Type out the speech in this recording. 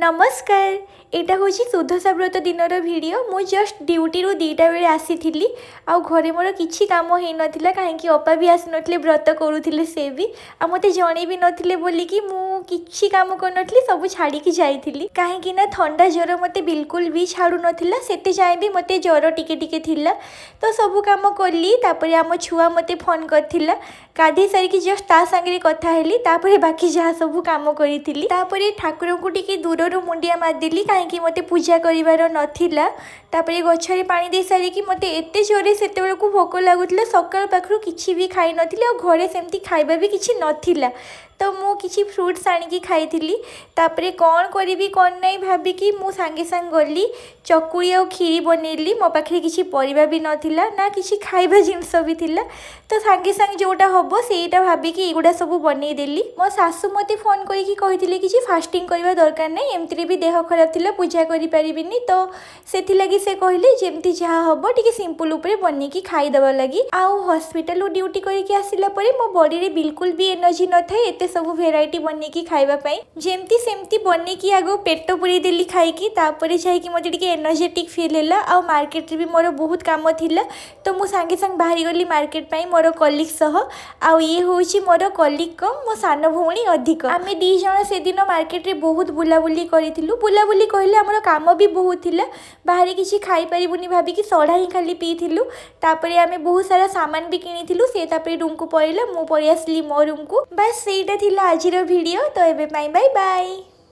ନମସ୍କାର। ଏଇଟା ହେଉଛି ସୁଦଶା ବ୍ରତ ଦିନର ଭିଡ଼ିଓ। ମୁଁ ଜଷ୍ଟ ଡ୍ୟୁଟିରୁ 2ଟା ବେଳେ ଆସିଥିଲି ଆଉ ଘରେ ମୋର କିଛି କାମ ହେଇନଥିଲା, କାହିଁକି ଅପା ବି ଆସିନଥିଲେ, ବ୍ରତ କରୁଥିଲେ ସେ ବି, ଆଉ ମୋତେ ଜଣେଇ ବି ନଥିଲେ ବୋଲିକି ମୁଁ କିଛି କାମ କରିନଥିଲି, ସବୁ ଛାଡ଼ିକି ଯାଇଥିଲି। କାହିଁକି ନା ଥଣ୍ଡା ଜ୍ୱର ମୋତେ ବିଲକୁଲ ବି ଛାଡ଼ୁନଥିଲା। ସେତେ ଯାଏଁ ବି ମୋତେ ଜ୍ୱର ଟିକେ ଟିକେ ଥିଲା, ତ ସବୁ କାମ କଲି। ତାପରେ ଆମ ଛୁଆ ମୋତେ ଫୋନ୍ କରିଥିଲା। ଗାଧେଇ ସାରିକି ଜଷ୍ଟ ତା ସାଙ୍ଗରେ କଥା ହେଲି, ତାପରେ ବାକି ଯାହା ସବୁ କାମ କରିଥିଲି। ତାପରେ ଠାକୁରଙ୍କୁ ଟିକେ ଦୂରରୁ ମୁଣ୍ଡିଆ ମାରିଦେଲି, କାହିଁକି ମୋତେ ପୂଜା କରିବାର ନଥିଲା। ତାପରେ ଗଛରେ ପାଣି ଦେଇ ସାରିକି ମୋତେ ଏତେ ଜୋରେ ସେତେବେଳକୁ ଭୋକ ଲାଗୁଥିଲା। ସକାଳ ପାଖରୁ କିଛି ବି ଖାଇନଥିଲି ଆଉ ଘରେ ସେମିତି ଖାଇବା ବି କିଛି ନଥିଲା, ତ ମୁଁ କିଛି ଫ୍ରୁଟ୍ସ ଆଣିକି ଖାଇଥିଲି। ତାପରେ କ'ଣ କରିବି କ'ଣ ନାହିଁ ଭାବିକି ମୁଁ ସାଙ୍ଗେ ସାଙ୍ଗେ ଗଲି, ଚକୁଳି ଆଉ କ୍ଷୀରି ବନେଇଲି। ମୋ ପାଖରେ କିଛି ପରିବା ବି ନଥିଲା, ନା କିଛି ଖାଇବା ଜିନିଷ ବି ଥିଲା, ତ ସାଙ୍ଗେ ସାଙ୍ଗେ ଯେଉଁଟା ହେବ ସେଇଟା ଭାବିକି ଏଇଗୁଡ଼ା ସବୁ ବନେଇଦେଲି। ମୋ ଶାଶୁ ମୋତେ ଫୋନ୍ କରିକି କହିଥିଲେ କିଛି ଫାଷ୍ଟିଂ କରିବା ଦରକାର ନାହିଁ, ଏମିତିରେ ବି ଦେହ ଖରାପ ଥିଲା, ପୂଜା କରିପାରିବିନି, ତ ସେଥିଲାଗି ସେ କହିଲେ ଯେମିତି ଯାହା ହେବ ଟିକେ ସିମ୍ପଲ୍ ଉପରେ ବନେଇକି ଖାଇଦେବା ଲାଗି। ଆଉ ହସ୍ପିଟାଲରୁ ଡ୍ୟୁଟି କରିକି ଆସିଲା ପରେ ମୋ ବଡ଼ିରେ ବିଲକୁଲ ବି ଏନର୍ଜି ନଥାଏ ଏତେ ସବୁ ଭେରାଇଟି ବନେଇକି ଖାଇବା ପାଇଁ। ଯେମିତି ସେମିତି ବନେଇକି ଆଗ ପେଟ ପୁରେଇ ଦେଲି ଖାଇକି, ତାପରେ ଯାଇକି ମୋତେ ଟିକେ ଏନର୍ଜେଟିକ୍ ଫିଲ୍ ହେଲା। ଆଉ ମାର୍କେଟରେ ବି ମୋର ବହୁତ କାମ ଥିଲା, ତ ମୁଁ ସାଙ୍ଗେ ସାଙ୍ଗେ ବାହାରି ଗଲି ମାର୍କେଟ ପାଇଁ ମୋର କଲିକ୍ ସହ। ଆଉ ଇଏ ହେଉଛି ମୋର କଲିକ୍ କମ୍, ମୋ ସାନ ଭଉଣୀ ଅଧିକ। ଆମେ 2 ଜଣ ସେଦିନ ମାର୍କେଟରେ ବହୁତ ବୁଲାବୁଲି କରିଥିଲୁ। ବୁଲାବୁଲି କହିଲେ ଆମର କାମ ବି ବହୁତ ଥିଲା। ବାହାରେ କିଛି ଖାଇପାରିବୁନି ଭାବିକି ସଢ଼ା ହିଁ ଖାଲି ପିଇଥିଲୁ। ତାପରେ ଆମେ ବହୁତ ସାରା ସାମାନ ବି କିଣିଥିଲୁ। ସେ ତାପରେ ରୁମ୍କୁ ପଳେଇଲା, ମୁଁ ପଳେଇ ଆସିଲି ମୋ ରୁମ୍କୁ। ବାସ୍, ସେଇଟା ଥିଲା ଆଜିର ଭିଡ଼ିଓ। ତ ଏବେ ପାଇଁ ବାଇ ବାଇ।